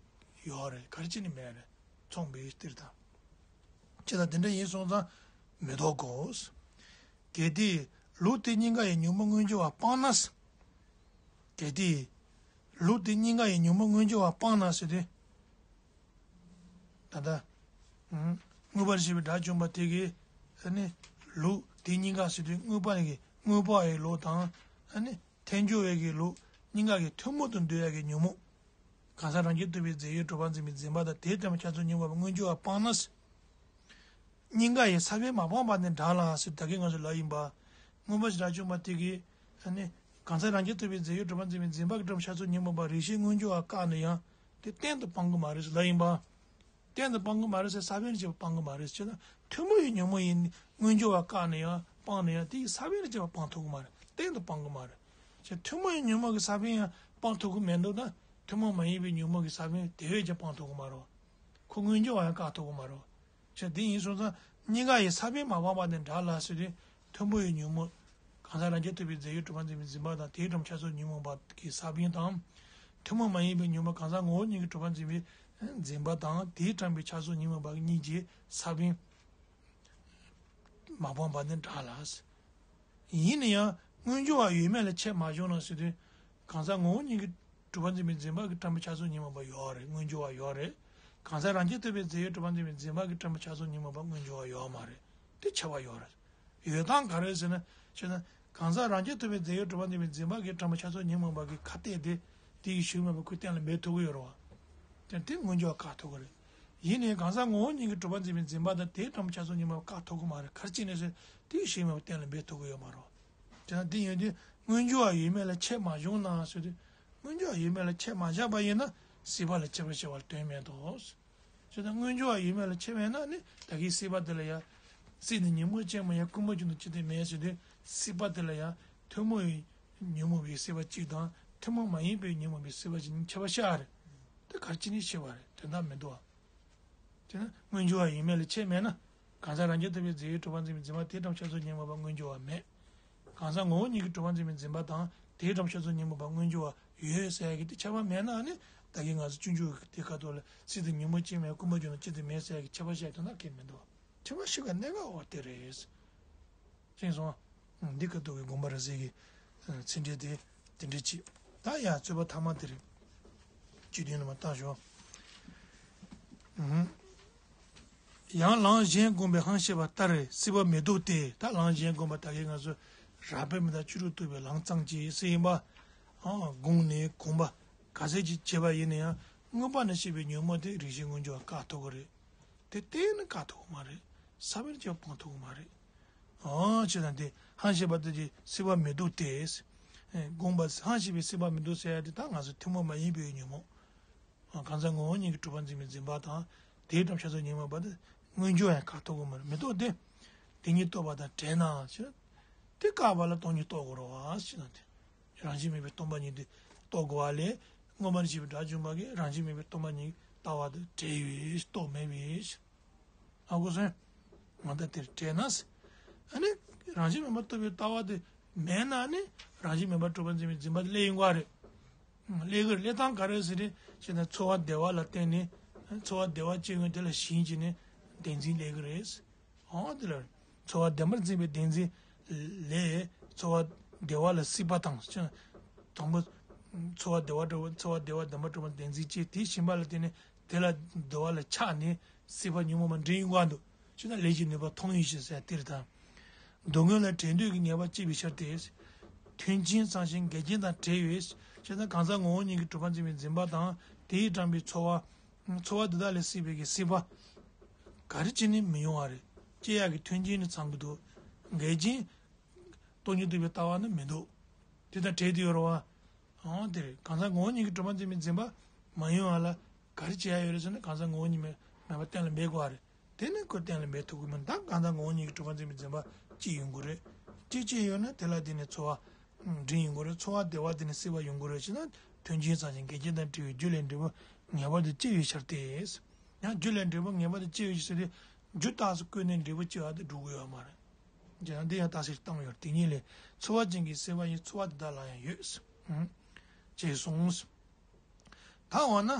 ཡོད་རེད། ག་རེ་བྱས་ནས་མེད་རེད། མཚུངས་པའི་སྟེར་དང་། ཅི་ལྟར་དེ་འདྲ་ཡིན་སོང་ཙང་མི་ལྡོག་གོ། གལ་ཏེ་ལུགས་དེ་གཉིས་ཀ་ཡི་ཉོན་མོངས་མངོན་གྱུར་བ་སྤངས་ན། གལ་ཏེ་ལུགས་དེ་གཉིས་ཀ་ཡི་ཉོན་མོངས་མངོན་གྱུར་བ་སྤངས་ན་ཟེར་དུས། ད་ལྟ་མངོན་པར་ཤེས་པའི་དགྲ་བཅོམ་པ་དེ་གིས་ནི་ལུགས་དེ་གཉིས་ཀ་ཟེར་དུས་དངོས་པོ་གི་དངོས་པོ་ཡི་ལུགས་དང་། ཐལ་འགྱུར་བའི་གི་ལུགས་གཉིས་ཀ་གི་ཐུན་མོང་དུ་འདོད་ཡ་གི་ཉོན་མོངས། གང་ཟག་རང་རྐྱ་ཐུབ་པའི་རྫས་ཡོད་གྲུབ་པར་འཛིན་པའི་འཛིན་པ་དང་དེས་དྲངས་པའི་ཆགས་སོགས་ཉོན་མོངས་པ་མངོན་གྱུར་བ་སྤངས་ན། གཉིས་ཀ་ཡི་ས་བོན་མ་སྤངས་པ་ནི་དགྲ་ལ་ཟེར་ད་གིན་ང་ཚོ་ལབ་ཡིན་པ། མངོན་པར་ཤེས་པའི་དགྲ་བཅོམ་པ་དེ་གིས་ནི་གང་ཟག་རང་རྐྱ་ཐུབ་པའི་རྫས་ཡོད་གྲུབ་པར་འཛིན་པའི་འཛིན་པ་གིས་དྲངས་པའི་ཆགས་སོགས་ཉོན་མོངས་པ་རིགས་ཤེས་མངོན་གྱུར་བ་བཀག་ནས་ཡང་དེ་གཏན་དུ་སྤང་གི་མ་རེད་ཟེར་ལབ་ཡིན་པ། གཏན་དུ་སྤང་གི་མ་རེད་ཟེར། ས་བོན་ལ་བྱས་པ་སྤང་གི་མ་རེད་ཟེར་ན། ཐུན་མོང་བའི་ཉོན་མོངས་ཡིན་མངོན་གྱུར་བ་བཀག་ནས་ཡང་སྤངས་ནས་ཡང་དེ་ཡི་ས་བོན་ལ་བྱས་པ་སྤང་ཐུབ་གི་མ་རེད། གཏན་དུ་སྤང་གི་མ་རེད་ཟེར། ཐུན་མོང་བའི་ཉོན་མོངས་ཀྱི་ས་བོན་ཡང་སྤང་ཐུབ་གི་མེད་འདུག་ན། ཐུན་མོང་མ་ཡིན་པའི་ཉོན་མོངས་ཀྱི་ས་བོན་དེ་བས་ཀྱང་སྤང་ཐུབ་གི་མ་རེད། ཁོ་མངོན་གྱུར་བ་ཡང་བཀག་ཐུབ་གི་མ་རེད། ཟེར་དེ་ཡིན་སོང་ཙང་གཉིས་ཀ་ཡི་ས་བོན་མ་སྤངས་པ་ནི་དགྲ་ལ་ཟེར་དུས་ཐུན་མོང་བའི་ཉོན་མོངས། གང་ཟག་རང་རྐྱ་ཐུབ་པའི་རྫས་ཡོད་གྲུབ་པར་འཛིན་པའི་འཛིན་པ་དང་དེས་དྲངས་པའི་ཆགས་སོགས་ཉོན་མོངས་པ་གི་ས་བོན་དང་། ཐུན་མོང་མ་ཡིན་པའི་ཉོན་མོངས་གང་ཟག་ངོ་བོ་ཉིད་ཀྱིས་གྲུབ་པར་འཛིན་པའི་འཛིན་པ་དང་དེས་དྲངས་པའི་ཆགས་སོགས་ཉོན་མོངས་པ་གཉིས་ཀྱི་ས་བོན་མ་སྤངས་པ་ནི་དགྲ་ལ། ཡིན་ན་ཡང་མངོན་གྱུར་བ་ཡོད་མེད་ལ་ཁྱད་མ་བྱུང་ན་ཟེར་དུས། གང་ཟག་ངོ་བོ་ཉིད་ཀྱིས་གྲུབ་པར་འཛིན་པའི་འཛིན་པ་གིས་དྲངས་པའི་ཆགས་སོགས་ཉོན་མོངས་པ་ཡོད་རེད། མངོན་གྱུར་བ་ཡོད་རེད། གང་ཟག་རང་རྐྱ་ཐུབ་པའི་རྫས་ཡོད་གྲུབ་པར་འཛིན་པའི་འཛིན་པ་གིས་དྲངས་པའི་ཆགས་སོགས་ཉོན་མོངས་པ་མངོན་གྱུར་བ་ཡོད་མ་རེད། དེ་ཁྱད་པར་ཡོད་རེད། ཡོད་སྟངས་ག་རེ་ཟེར་ན། ཅེ་ན། གང་ཟག་རང་རྐྱ་ཐུབ་པའི་རྫས་ཡོད་གྲུབ་པར་འཛིན་པའི་འཛིན་པ་གིས་དྲངས་པའི་ཆགས་སོགས་ཉོན་མོངས་པ་གི་ཁ་གཏད་དེ། དེ་ཡི་ཞུགས་མེད་པ་ཁོས་གཏན་ལ་འབེབས་ཐུབ་ཀྱི་ཡོད་རེད་བ། དེ་མངོན་གྱུར་བ་བཀག་ཐུབ་ཀྱི་རེད། ཡིན་ནའི་གང་ཟག་ངོ་བོ་ཉིད་ཀྱིས་གྲུབ་པར་འཛིན་པའི་འཛིན་པ་དང་དེས་དྲངས་པའི་ཆགས་སོགས་ཉོན་མོངས་པ་བཀག་ཐུབ་ཀྱི་མ་རེད། ག་རེ་བྱས་ནས་ཟེར། དེ་ཡི་ཞུགས་མེད་པ་གཏན་ལ་འབེབས་ཐུབ་ཀྱི་ཡོད་མ་རེད། དེ་ན་དེ་ཡིན་དུས་མངོན་གྱུར་བ་ཡོད་མེད་ལ་ཁྱད་མ་བྱུང་ན་ཟེར་དུས། མངོན་གྱུར་བ་ཡོད་མེད་ལ་ཁྱད་མ་བཞག་པ་ཡིན་ན་སྲིད་པ་ལ་ཁྱད་པར་བྱེད་པ་ལ་དོན་མེད་དོ། ཅེ་ན། མངོན་གྱུར་བ་ཡོད་མེད་ལ་ཁྱད་མེད་ན་ནི་ད་གིན་སྲིད་པ་དེ་ལ་ཡང་། སྲིད་ནི་ཉོན་མོངས་ཅན་མ་ཡིན་ཀུན་པ་རྒྱུ་ནི་ཅི་སྟེ་མེད་ཟེར་དུས་སྲིད་པ་དེ་ལ་ཡང་ཐུན་མོང་བའི་ཉོན་མོངས་པའི་སྲིད་པ་གཅིག་དང་ཐུན་མོང་མ་ཡིན་པའི་ཉོན་མོངས་པའི་སྲིད་པ་གཅིག་གཉིས་ཁྱད་པར་ཤེས་པ་རེད། དེ་ག་རེ་བྱས་ནས་ཤེས་པ་རེད། དོན་དག་མི་འདུག་བ། དེ་ན་མངོན་གྱུར་བ་ཡོད་མེད་ལ་ཁྱད་མེད་ན། གང་ཟག་རང་རྐྱ་ཐུབ་པའི་རྫས་ཡོད་གྲུབ་པར་འཛིན་པའི་འཛིན་པ་དེས་དྲངས་པའི་ཆགས་སོགས་ཉོན་མོངས་པ་མངོན་གྱུར་བ་མེད། གང་ཟག་ངོ་བོ་ཉིད་ཀྱིས་གྲུབ་པར་འཛིན་པའི་འཛིན་པ་དང་དེས་དྲངས་པའི་ཆགས་སོགས་ཉོན་མོངས་པ་མངོན་གྱུར་བ་ཡོད་ཟེར་ཡ་གི་དེ་ཁྱད་པར་མེད་ན་ནི་ད་གིན་ང་ཚོ་སྤྱོད་འཇུག་གི་དེ་ཁ་ཐོག་ལ་སྲིད་དེ་ཉོན་མོངས་ཅན་མ་ཡིན་ཀུན་པ་རྒྱུ་ནི་ཅི་སྟེ་མེད་ཟེར་ཡ་གི་ཁྱད་པར་བཤད་དོན་དག་གང་ཡང་མི་འདུག་ཁྱད་པར་ཤེས་པའི་གནད་འགག་འོ་དེ་རེད། ཅེས་གསུངས། འདི་ཁ་ཐུག་གི་དགོངས་པ་རབ་གསལ་གྱི་ཚིག་འགྲེལ་དེ་དེ་འདྲ་ཅིག་ད་ཡང་རྩོད་པ་ཐ་མ་དེ་རེད། བཅུ་བདུན་ནས་མར་བལྟ་ཞོག་ཡང་ལམ་གཞན་བསྒོམས་པས་ཧང་སྐྱེས་པ་ལྟར་སྲིད་པ་མི་ལྡོག་སྟེ། ད་ལམ་གཞན་བསྒོམས་པ་ད་གིན་ང་ཚོ་རབ་དཔེ་མི་རྟག་བཅུ་དྲུག་རྟོགས་པའི་ལམ་ཙམ་གྱིས་སྲིད་ཡིན་པ། ཨང་བསྒོམས་ནས་གོམས་པ་ག་ཚད་ཅིག་བྱས་པ་ཡིན་ན་ཡང་མངོན་པ་ནས་སྐྱེས་པའི་ཉོན་མོངས་དེ་རིགས་ཤེས་མངོན་གྱུར་བ་བཀག་ཐུབ་ཀྱི་རེད། དེ་གཏན་ནས་བཀག་ཐུབ་ཀྱི་མ་རེད། ས་བོན་གྱིས་སྤང་ཐུབ་ཀྱི་མ་རེད། ཨང་ཅེ་ན། དེ་ཧང་སྐྱེས་པ་ལྟར་གྱི་སྲིད་པ་མི་ལྡོག་སྟེ། བསྒོམས་པ་ཧང་སྐྱེས་པའི་སྲིད་པ་མི་ལྡོག་ཟེར་ཡ་དེ་ད་ང་ཚོ་ཐུན་མོང་མ་ཡིན་པའི་ཉོན་མོངས། གང་ཟག་ངོ་བོ་ཉིད་ཀྱིས་གྲུབ་པར་འཛིན་པའི་འཛིན་པ་དང་དེས་དྲངས་པའི་ཆགས་སོགས་ཉོན་མོངས་པ་དེ་མངོན་གྱུར་ཡང་བཀག་ཐུབ་ཀྱི་མ་རེད། མི་ལྡོག་སྟེ། དེ་ཉིད་རྟོགས་པ་དང་བྲལ་ན་ཞེ་ན། དེ་བཀག་པ་ལ་སྟོང་ཉིད་རྟོགས་དགོས་རེད་བ་ཞེ་ན། དེ་རང་བཞིན་མེད་པའི་སྟོང་པ་ཉིད་དེ་རྟོགས་དགོས་པ་ལས་མངོན་པར་ཤེས་པའི་དགྲ་བཅོམ་པ་གིས་རང་བཞིན་མེད་པའི་སྟོང་པ་ཉིད་ལྟ་བ་དེ་བྲལ་ཡོད་རྟོགས་མེད་པས། ཨ་གོ་སོང་། ང་ད་དེར་བྲལ་ན། ཨ་ནི་རང་བཞིན་མེད་པར་རྟོགས་པའི་ལྟ་བ་དེ་མེད་ན་ནི་རང་བཞིན་མེད་པར་གྲུབ་པར་འཛིན་པའི་འཛིན་པ་དེ་སླེབས་ཡོང་གི་རེད། སླེབས་ཀྱི་རེད། སླེབས་སྟངས་ག་རེ་ཟེར་ན་ཅེ་ན། ཚོར་བ་བདེ་བ་ལ་བརྟེན་ནས་ཚོར་བ་བདེ་བ་སྐྱེ་ཡོང་དེ་ལ་ཞེན་བྱས་ནས་བདེན་འཛིན་སླེབས་ཀྱི་རེད། ཨང་དེ་ལ་ཚོར་བ་བདེན་པར་འཛིན་པའི་བདེན་འཛིན་ལས་ཚོར་བ་བདེ་བ་ལ་སྲིད་པ་དང་ཅེ་ན། དང་པོ་ཚོར་བ་བདེ་བ་གྲུབ་ཚོར་བ་བདེ་བ་བདེན་པར་གྲུབ་པར་བདེན་འཛིན་སྐྱེས། དེ་ཞེན་པ་ལ་བརྟེན་ནས་དེ་ལ་བདེ་བ་ལ་ཆགས་ནས་སྲིད་པ་ཉོན་མོངས་པ་འདྲེན་ཡོང་གི་འདུག་ཅེ་ན། ལས་ཀྱི་ནུས་པ་མཐོང་ཡིན་ཞེས་ཟེར་དེ་རེད་ད། སྡུག་བསྔལ་ལ་བྲལ་འདོད་ཀྱི་ངེས་པ་སྐྱེས་པའི་ཕྱིར་ཏེ། མཐུན་རྐྱེན་ཚང་ཞིང་འགལ་རྐྱེན་དང་བྲལ་བས་ཞེ་ན། གང་ཟག་ངོ་བོ་ཉིད་ཀྱིས་གྲུབ་པར་འཛིན་པའི་འཛིན་པ་དང་དེས་དྲངས་པའི་ཚོར་བ། ཚོར་བ་འདི་དག་ལས་སྲིད་པའི་གི་སྲིད་པ། ག་རེ་བྱས་ནས་མི་ཡོང་བ་རེད། སྐྱེ་ཡག་གི་མཐུན་རྐྱེན་ནི་ཚང་གི་འདུག་འགལ་རྐྱེན། སྟོང་ཉིད་རྟོགས་པའི་ལྟ་བ་ནི་མི་འདུག་དེ་དང་བྲལ་དུ་ཡོད་རེད་བ། ཨང་དེ་རེད། གང་ཟག་ངོ་བོ་ཉིད་ཀྱིས་གྲུབ་པར་འཛིན་པའི་འཛིན་པ་མ་ཡིན་པ་ལ་ག་རེ་བྱེད་ཡ་ཡོད་རེད་ཟེར་ན། གང་ཟག་ངོ་བོ་ཉིད་མེད་མེད་པ་གཏན་ལ་འབེབས་དགོས་པ་རེད། དེ་ནི་ཁོས་གཏན་ལ་འབེབས་ཐུབ་ཀྱི་མིན། ད་གང་ཟག་ངོ་བོ་ཉིད་ཀྱིས་གྲུབ་པར་འཛིན་པའི་འཛིན་པ་གཅིག་ཡོང་གི་རེད། གཅིག་གཅིག་ཡོད་ན་དེ་ལ་བརྟེན་ནས་ཚོར་བ་འབྲིང་ཡོང་གི་རེད། ཚོར་བ་དེ་བ་དེ་ནས་སྲིད་པ་ཡོང་གི་རེད་ཅེ་ན། མཐུན་རྐྱེན་ཚང་ཞིང་འགལ་རྐྱེན་དང་བྲལ་བའི་རྒྱུ་ལས་འབྲས་བུ་ངེས་པར་དུ་སྐྱེ་བའི་ཕྱིར་ཏེ། ཡང་རྒྱུ་ལས་འབྲས་བུ་ངེས་པར་དུ་སྐྱེ་བའི་ཕྱིར་ཏེ། རྒྱུ་རྟགས་སུ་བཀོད་ནས་འབྲས་བུ་སྐྱེ་བ་དེ་སྒྲུབ་ཀྱི་ཡོད་མ་རེད། ཅེ་ན་འདི་ཡང་རྟགས་གསལ་བཏང་ཡོད། དེ་ཉིད་ལས་ཚོར་བ་ཅན་གྱི་སྲིད་པ་ཡི་ཚོར་བ་དེ་དག་ལ་ཡང་ཡོད། ཅེས་གསུངས། ད་འོ་ན།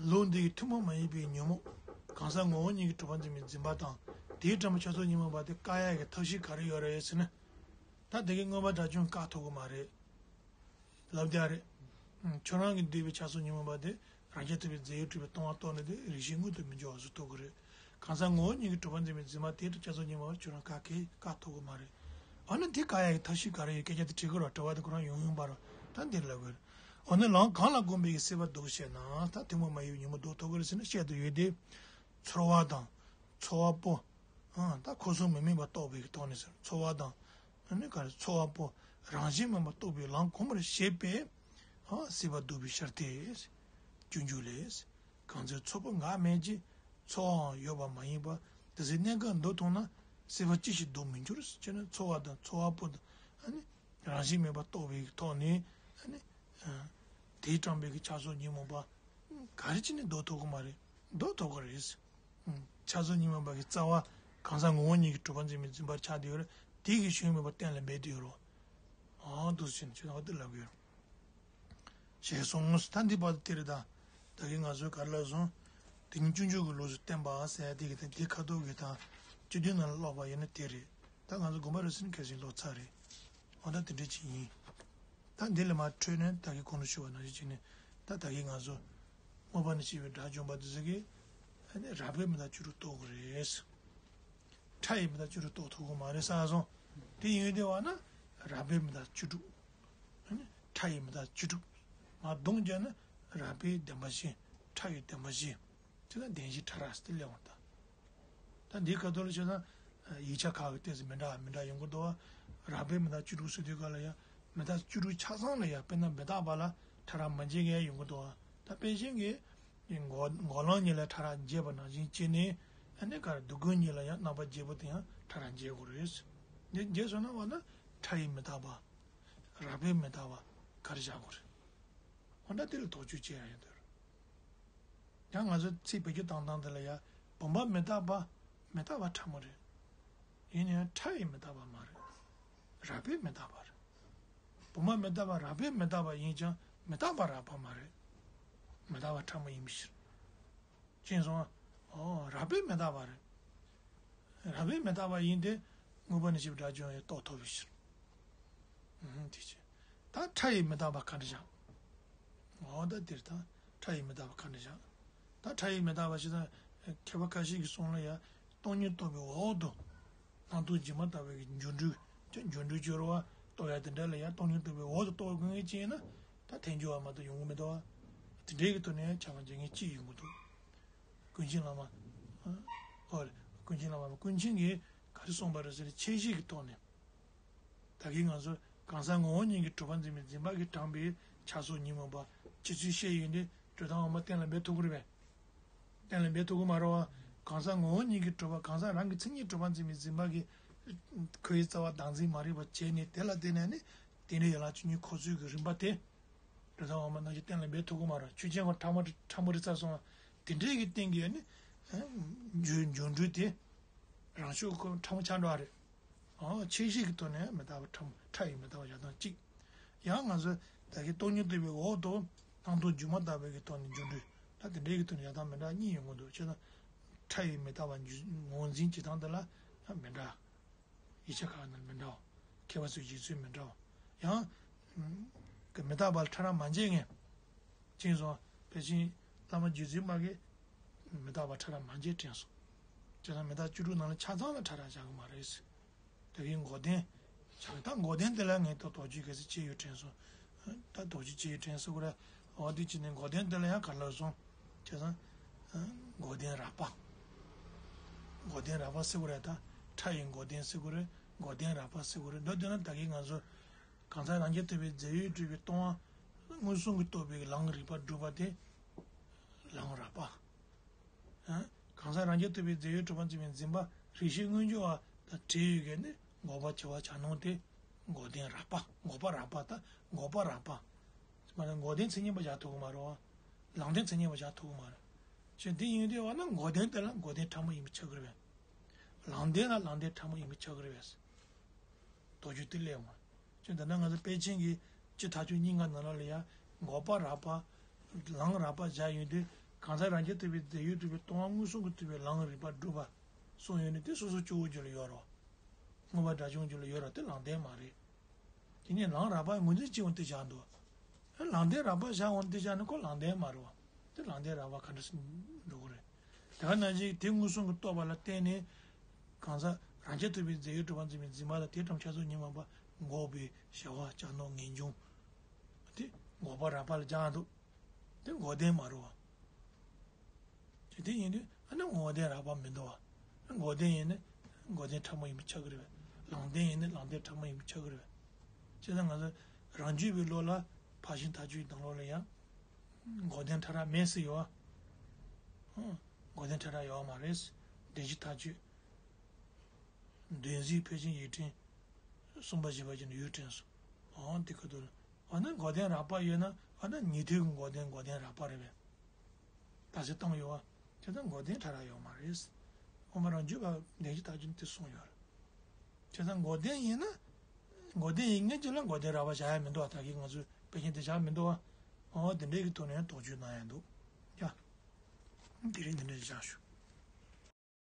ལུགས་འདི་ཡི་ཐུན་མོང་མ་ཡིན་པའི་ཉོན་མོངས་གང་ཟག་ངོ་བོ་ཉིད་ཀྱིས་གྲུབ་པར་འཛིན་པའི་འཛིན་པ་དང་། དེའི་དྲངས་པའི་ཆ་ཚང་ཉོན་མོངས་པ་དེ་བཀག་ཡག་གི་ཐབས་ཤེས་ག་རེ་ཡོད་རེད་ཟེར་ན། ད་དེ་གའི་མངོན་པ་དགྲ་བཅོམ་བཀག་ཐུབ་ཀྱི་མ་རེད། ལབ་བསྡད་རེད། ཁྱོད་རང་གིས་འདོད་པའི་ཆ་ཚང་ཉོན་མོངས་པ་དེ་རང་རྐྱ་ཐུབ་པའི་རྫས་ཡོད་གྲུབ་པའི་སྟོང་པ་རྟོགས་ནས་དེ་རིགས་ཤེས་མངོན་དུ་མི་འགྱུར་བ་བཟོ་ཐུབ་ཀྱི་རེད། གང་ཟག་ངོ་བོ་ཉིད་ཀྱིས་གྲུབ་པར་འཛིན་པའི་འཛིན་པ་དེ་ལྟར་ཆ་ཚང་ཉོན་མོངས་པ་ཁྱོད་རང་བཀག་གི་བཀག་ཐུབ་ཀྱི་མ་རེད། འོ་ན་དེ་བཀག་ཡག་གི་ཐབས་ཤེས་ག་རེ་ཡོད། སྐད་ཆ་དེ་དྲི་དགོས་ར། དྲི་བ་དེ་ཁོ་རང་ཡོང་ཡོང་པ་ར། ད་འདིར་ལབ་དགོས་རེད། འོ་ན་ལམ་གང་ལ་བསྒོམས་པའི་སྲིད་པ་ལྡོག་ཞེ་ན། ད་ཐུན་མོང་མ་ཡིན་པའི་ཉོན་མོངས་ལྡོག་ཐུབ་ཀྱི་རེད་ཟེར་ན། བཤད་དུ་ཡོད་དེ། ཚོར་བ་དང་། ཚོར་བ་པོ། ཨང་། ད་འཁོར་གསུམ་མི་དམིགས་པ་རྟོགས་པའི་ཐོག་ནས་ཟེར། ཚོར་བ་དང་། ཨ་ནི་ག་རེ། ཚོར་བ་པོ་རང་བཞིན་མིན་པ་རྟོགས་པའི་ལམ་གོམས་པར་བྱེད་པས། ཨང་། སྲིད་པ་ལྡོག་པའི་ཕྱིར་ཏེ། སྤྱོད་འཇུག་ལས། གང་ཚེ་ཚོར་པོ་འགག་མེད་ཀྱི། ཚོར་བའང་ཡོད་པ་མ་ཡིན་པ། དེ་ཚེ་གནས་སྐབས་འདོད་ཐུབ་ན། སྲིད་པ་ཅི་ཞིག་ལྡོག་མི་འགྱུར། ཅེ་ན་ཚོར་བ་དང་ཚོར་བ་པོ་དང་། ཨ་ནི་རང་བཞིན་མེད་པར་རྟོགས་པའི་ཐོག་ནས། ཨ་ནི་དེས་དྲངས་པའི་ཆ་ཚང་ཉོན་མོངས་པ་ག་རེ་བྱས་ནས་ལྡོག་ཐུབ་ཀྱི་མ་རེད། ལྡོག་ཐུབ་ཀྱི་རེད། ཆ་ཚང་ཉོན་མོངས་པ་གི་རྩ་བ་གང་ཟག་ངོ་བོ་ཉིད་ཀྱིས་གྲུབ་པར་འཛིན་པའི་འཛིན་པར་ཆགས་བསྡད་ཡོད་རེད། དེ་གི་གཞི་མེད་པར་གཏན་ལ་འབེབས་བསྡད་ཡོད་རེད། ཨང་། འདུག་ཟེར་ནས་ཁྱོད་ཚོ་འདི་ལབ་ཀྱི་ཡོད་རེད། ཞེས་གསུངས། ད་འདི་བར་དུ་དེ་རེད་ད། ད་གིན་ང་ཚོས་ག་རེ་ལབ་སོང་། དེ་ཉིད་སྤྱོད་འཇུག་གི་ལུགས་སུ་བསྟན་པ་ཟེར་ཡ་དེ་གི་དེ་དེ་ཁ་ཐུག་གི་ད་སྤྱི་དོན་ནང་ལ་ཀློག་པ་ཡིན་ན་དེ་རེད། ད་ང་ཚོ་དགོངས་པ་རེད་ཟེར་ན་ཁ་སང་ཀློག་ཚར་རེད། འོ་ད་དེ་འདྲ་ཅིག་ཡིན། ད་འདི་ལས་མར་འཕྲོས་ནས་ད་གིན་གོང་དུ་ཞུས་པ་ནང་བཞིན་བྱས་ནས། ད་ད་གིན་ང་ཚོ་དངོས་པོ་ནས་སྐྱེས་པའི་དགྲ་བཅོམ་པ་དེ་ཚོ་གིས་ཨ་ནི་རགས་པས་མི་རྟག་བཅུ་དྲུག་རྟོགས་དགོས་རེད། ཕྲ་ཡིས་མི་རྟག་བཅུ་དྲུག་རྟོགས་ཐུབ་ཀྱི་མ་རེད་ཟེར་སོང་། དེ་ཡིན་དུས་བ་ན་རགས་པས་མི་རྟག་བཅུ་དྲུག་ཨ་ནི་ཕྲ་ཡིས་མི་རྟག་བཅུ་དྲུག་མར་བསྡོམས་བརྒྱབ་ན་རགས་པས་བདེན་པ་བཞི། ཕྲ་ཡིས་བདེན་པ་བཞི། དེ་ལ་བདེན་བཞི་ཕྲ་རགས་ཟེར་ཏེ་སླེབས་པ་དང་། ད་འདི་ཁ་ཐོག་ལ་བྱས་ན། ཡིག་ཆ་ཁག་གི་ཏོག་ཙམ་མི་འདྲ་མི་འདྲ་ཡོང་གི་འདུག་བ། རགས་པས་མི་རྟག་བཅུ་དྲུག་ཟེར་དུས་སྐབས་ལ་ཡང་མི་རྟག་བཅུ་དྲུག་ཆ་ཚང་ལ་ཡང་དཔེར་ན་མི་རྟག་པ་ལ་ཕྲ་རགས་མ་འབྱེད་མཁན་ཡོང་གི་འདུག་བ། ད་དཔེ་ཅན་གྱི་འགོག་འགོག་ལམ་གཉིས་ལ་ཕྲ་རགས་འབྱེད་པ་ནང་བཞིན་བྱས་ནས། ཨ་ནི་ག་རེ། སྡུག་ཀུན་གཉིས་ལ་ཡང་རྣམ་པར་འབྱེད་པ་དེ་ཡང་ཕྲ་རགས་འབྱེད་དགོས་རེད། འདི་འབྱེད་སོང་ན་བ་ན་ཕྲ་ཡིས་མི་རྟག་པ། རགས་པས་མི་རྟག་པ་ག་རེ་བཞག་དགོས་རེད། འོ་ན་དེ་ལ་དོགས་གཅོད་བྱེད་ཡ་ཡོད་དེ་རེད། ཡང་ང་ཚོ་ཚིག་བེད་སྤྱོད་བཏང་སྟངས་དེ་ལ་ཡ། བུམ་པ་མི་རྟག་པ། མི་རྟག་པ་ཕྲ་མོ་རེད། ཡིན་ན་ཡང་ཕྲ་ཡིས་མི་རྟག་པ་མ་རེད། རགས་པས་མི་རྟག་པ་རེད། བུམ་པ་མི་རྟག་པ་རགས་པས་མི་རྟག་པ་ཡིན་ཀྱང་མི་རྟག་པ་རགས་པ་མ་རེད། མི་རྟག་པ་ཕྲ་མོ་ཡིན་པའི་ཕྱིར། ཅེས་གསུངས། ཨོ། རགས་པས་མི་རྟག་པ་རེད། རགས་པས་མི་རྟག་པ་ཡིན་ཏེ། དངོས་པོ་ནས་སྐྱེས་པའི་དགྲ་བཅོམ་ཡང་རྟོགས་ཐུབ་པའི་ཕྱིར། ཨུམ། དེ་བྱས། ད་ཕྲ་ཡིས་མི་རྟག་པ་ག་འདྲ་བཞག་ཨོ། ད་འདིར་ད་ཕྲ་ཡིས་མི་རྟག་པ་ག་འདྲ་བཞག་ད་ཕྲ་ཡིས་མི་རྟག་པ་ཞེས་དང་། མཁས་པ་ཁ་ཤས་ཀྱི་གསུང་ལ་ཡང་སྟོང་ཉིད་རྟོགས་པའི་འོག་ཏུ། སྣང་སྟོང་སྒྱུ་མ་ལྟ་བུའི་གི་སྒྱུ་འཕྲུལ། ཅེས་སྒྱུ་འཕྲུལ་སྦྱོར་བ་རྟོགས་ཡ་དེ་འདྲ་ལ་ཡང་སྟོང་ཉིད་རྟོགས་པའི་འོག་ཏུ་རྟོགས་དགོས་ངེས་ཅན་ན། ད་ཐལ་འགྱུར་བ་མ་གཏོགས་ཡོང་གི་མི་འདུག་བ། དེ་འདྲའི་གི་ཐོག་ནས་ཡང་ཆ་ཚང་འབྱེད་མཁན་གཅིག་ཡོང་གི་འདུག་ཀུན་མཁྱེན་བླ་མ། ཨོ་རེད། ཀུན་མཁྱེན་བླ་མ་ཀུན་མཁྱེན་གྱིས་ག་རེ་གསུངས་པ་རེད་ཟེར་ན། ཁྱད་གཞི་གི་ཐོག་ནས། ད་གིན་ང་ཚོ་གང་ཟག་ངོ་བོ་ཉིད་ཀྱིས་གྲུབ་པར་འཛིན་པའི་འཛིན་པ་གིས་དྲངས་པའི་ཆ་ཚང་ཉོན་མོངས་པ་སྤྱི་ཚུལ་བཤད་ཡོང་དུས་གྲོལ་སྟངས་དབུ་མ་གཏན་ལ་འབེབས་ཐུབ་ཀྱི་རེད་པས། གཏན་ལ་འབེབས་ཐུབ་ཀྱི་མ་རེད་བ། གང་ཟག་ངོ་བོ་ཉིད་ཀྱིས་གྲུབ་པ། གང་ཟག་རང་གི་མཚན་ཉིད་གྲུབ་པར་འཛིན་པའི་འཛིན་པ་གིས་ཁོའི་རྩ་བ་བདག་འཛིན་མ་རིག་པ་བྱས་ནས། དེ་ལ་བརྟེན་ནས་ནི་རྟེན་འབྲེལ་ཡན་ལག་བཅུ་གཉིས་འཁོར་ཚུལ་གྱི་རིམ་པ་དེ། གྲོལ་སྟངས་དབུ་མ་ནང་བཞིན་གཏན་ལ་འབེབས་ཐུབ་ཀྱི་མ་རེད། ཆོས་ཅན་ཁོ་ཕྲ་མོ་ཕྲ་མོ་རེད་ཚར་སོང་བ། དེ་འདྲའི་གི་སྟེང་གི་ནི་སྒྱུ་སྒྱུ་འཕྲུལ་དེ་རང་ཤུགས་ཁོ་ཕྲ་མོ་ཆགས་འགྲོ་བ་རེད། ཨོ། ཁྱད་གཞི་གི་ཐོག་ནས་མི་རྟག་པ་ཕྲ་མོ། ཕྲ་ཡིས་མི་རྟག་པ་བཞག་སྟངས་གཅིག་ཡང་ང་ཚོས་ད་གིན་སྟོང་ཉིད་རྟོགས་པའི་འོག་ཏུ་སྣང་སྟོང་སྒྱུ་མ་ལྟ་བུའི་གི་ཐོག་ནས་སྒྱུ་འཕྲུལ། ད་དེ་འདྲའི་གི་ཐོག་ནས་ཡང་དག་མི་འདྲ་གཉིས་ཡོང་གི་འདུག་བྱས་ཙང་། ཕྲ་ཡིས་མི་རྟག་པ་འཇུ་ངོས་འཛིན་བྱེད་སྟངས་དེ་ལ་ཡང་མི་འདྲ། ཡིག་ཆ་ཁག་ནང་མི་འདྲ་བ། མཁས་པ་ཚོའི་བཞེད་ཚུལ་མི་འདྲ་བ། ཡང་། གི་མི་རྟག་པ་ལ་ཕྲ་རགས་མ་འབྱེད་མཁན། ཅེས་སོགས་ཕལ་ཆེར་བླ་མ་རྗེ་བཙུན་པ་གིས་མི་རྟག་པ་ཕྲ་རགས་མ་འབྱེད་དྲན་སོང་། བྱས་ཙང་མི་རྟག་བཅུ་དྲུག་ནང་ལ་ཆ་ཚང་ལ་ཕྲ་རགས་བཞག་གི་མ་རེད། དེ་གའི་འགོག་བདེན། བྱས་ཙང་ད་འགོག་བདེན་དེ་ལ་ངས་ད་དོགས་གཅོད་ག་ཚོད་བྱས་ཡོད་དྲན་སོང་། ད་དོགས་གཅོད་བྱས་ཡོད་དྲན་སོང་གི་རེད། འོ་དེ་བྱས་ནས་འགོག་བདེན་དེ་ལ་ཡང་ག་རེ་ལབ་སོང་། བྱས་ཙང་། འགོག་བདེན་རགས་པ། འགོག་བདེན་རགས་པ་ཟེར་དགོས་རེད། ད་ཕྲ་ཡི་འགོག་བདེན་ཟེར་དགོས་རེད། འགོག་བདེན་རགས་པ་ཟེར་དགོས་རེད། མདོར་བསྡུས་ན་ད་གིན་ང་ཚོ་གང་ཟག་རང་རྐྱ་ཐུབ་པའི་རྫས་ཡོད་གྲུབ་པའི་སྟོང་པ་མངོན་སུམ་གྱིས་རྟོགས་པའི་ལམ་རིགས་པ་སྒྲུབ་པ་དེ་ལམ་རགས་པ། ཨ། གང་ཟག་རང་རྐྱ་ཐུབ་པའི་རྫས་ཡོད་གྲུབ་པར་འཛིན་པའི་འཛིན་པ་རིགས་ཤེས་མངོན་གྱུར་བ་དང་བྲལ་ཡོད་མཁན་ནི་འགོག་པ་བྱ་བ་བྱ་སྣང་སྟེ་འགོག་བདེན་རགས་པ། འགོག་པ་རགས་པ་དང་འགོག་པ་རགས་པ། མ་ལ་འགོག་བདེན་མཚན་ཉིད་པ་བཞག་ཐུབ་ཀྱི་མ་རེད་བ། ལམ་བདེན་མཚན་ཉིད་པ་བཞག་ཐུབ་ཀྱི་མ་རེད། ཞེས་འདི་ཡིན་དུས་བ་ན་འགོག་བདེན་དེ་ལ་འགོག་བདེན་ཕྲ་མོ་ཡིན་པ་ཆགས་ཀྱི་རེད་པས། ལམ་བདེན་ལ་ལམ་བདེན་ཕྲ་མོ་ཡིན་པ་ཆགས་ཀྱི་རེད་པས། དོགས་གཅོད་དེ་སླེབས་འོང་། ཅེས་འདི་ན་ང་ཚོ་པཎ་ཆེན་གྱི་སྤྱི་མཐའ་དཔྱོད་གཉིས་ཀ་ནང་ལོགས་ལ་ཡང་འགོག་པ་རགས་པ། ལམ་རགས་པ་བཞག་ཡོད་དུས་གང་ཟག་རང་རྐྱ་ཐུབ་པའི་རྫས་ཡོད་གྲུབ་པའི་སྟོང་པ་མངོན་སུམ་གྱིས་རྟོགས་པའི་ལམ་རིགས་པ་སྒྲུབ་པ་གསུངས་ཡོད་ནི་དེ་སོ་སོ་སྐྱེ་བོ་རྒྱུད་ལ་ཡོད་རེད་བ། མངོན་པ་དགྲ་བཅོམ་རྒྱུད་ལ་ཡོད་རེད་བ། དེ་ལམ་བདེན་མ་རེད། དེ་ནས་ལམ་རགས་པ་ངོས་འཛིན་བྱེད་འོང་དེ་བཞག་འདུག་ལམ་བདེན་རགས་པ་བཞག་འོང་དེ་བཞག་ནི་ཁོ་ལམ་བདེན་མ་རེད་བ། དེ་ལམ་བདེན་རགས་པ་ག་འདྲ་སེ་འགྲོ་གི་རེད། དེ་ག་ནང་བཞིན་དེ་མངོན་སུམ་གྱིས་རྟོགས་པ་ལ་བརྟེན་ནས་གང་ཟག་རང་རྐྱ་ཐུབ་པའི་རྫས་ཡོད་གྲུབ་པར་འཛིན་པའི་འཛིན་པ་དང་དེ་ཐམས་ཅད་ཉིད་མ་ཡིན་པ་འགོག་པའི་བྱ་བ་བྱ་སྣང་ངེས་འབྱུང་། དེ་འགོག་པ་རགས་པ་ལ་སྦྱར་འདུག་དེ་འགོག་བདེན་མ་རེད་བ། ཅེས་དེ་ཡིན་དུས་ཨ་ནི་འགོག་བདེན་རགས་པ་མི་འདུག་བ། འགོག་བདེན་ཡིན་ན་འགོག་བདེན་ཕྲ་མོ་ཡིན་པ་ཆགས་ཀྱི་རེད་པས། ལམ་བདེན་ཡིན་ན་ལམ་བདེན་ཕྲ་མོ་ཡིན་པ་ཆགས་ཀྱི་རེད་པས། བྱས་ཙང་ང་ཚོ་རང་རྒྱུད་པའི་ལུགས་ལ་ཕར་ཕྱིན་ཐག་གཅོད་ཀྱི་ནང་ལོགས་ལ་ཡང་འགོག་བདེན་ཕྲ་རགས་མེད་ཟེར་ཡོད་བ། འགོག་བདེན་ཕྲ་རགས་ཡོད་མ་རེད། བདེན་བཞི་ཐག་གཅོད། བདེན་གཟིགས་འཕེལ་ཆེན་ཡིད་འཕྲེང་། གསུམ་པ་བཞི་པ་བཞི་ནི་ཡུལ་འཕྲེང་སོ། འོ་འདི་ཁ་ཐུག་ལ། འོ་ན་འགོག་བདེན་རགས་པ་ཡོད་ན་འོ་ན་ཉན་ཐོས་ཀྱི་འགོག་བདེན་འགོག་བདེན་རགས་པ་རེད་པས། ད་ཟེར་བཏང་ཡོད་བ། དེ་ལྟར་འགོག་བདེན་ཕྲ་རགས་ཡོད་མ་རེད། དབུ་མ་རང་རྒྱུད་པ་བདེན་བཞི་ཐག་གཅོད་དེ་གསུངས་ཡོད་རེད། དེ་ལྟར་འགོག་བདེན་ཡིན་ན། འགོག་བདེན་ཡིན་མཁན་ཅིག་ལ་འགོག་བདེན་རགས་པ་བཞག་ཡ་མི་འདུག་བ། ད་གིན་ང་ཚོས་དཔེ་རྒྱན་དེ་བཞག་མི་འདུག་བ། འོ་དེ་འདྲའི་གི་ཐོག་ནས་དོགས་གཅོད་གནང་ཡ་འདུག་ཡ། དེ་རིང་འདི་འདྲ་ཞིག་བཞག་ཞུ།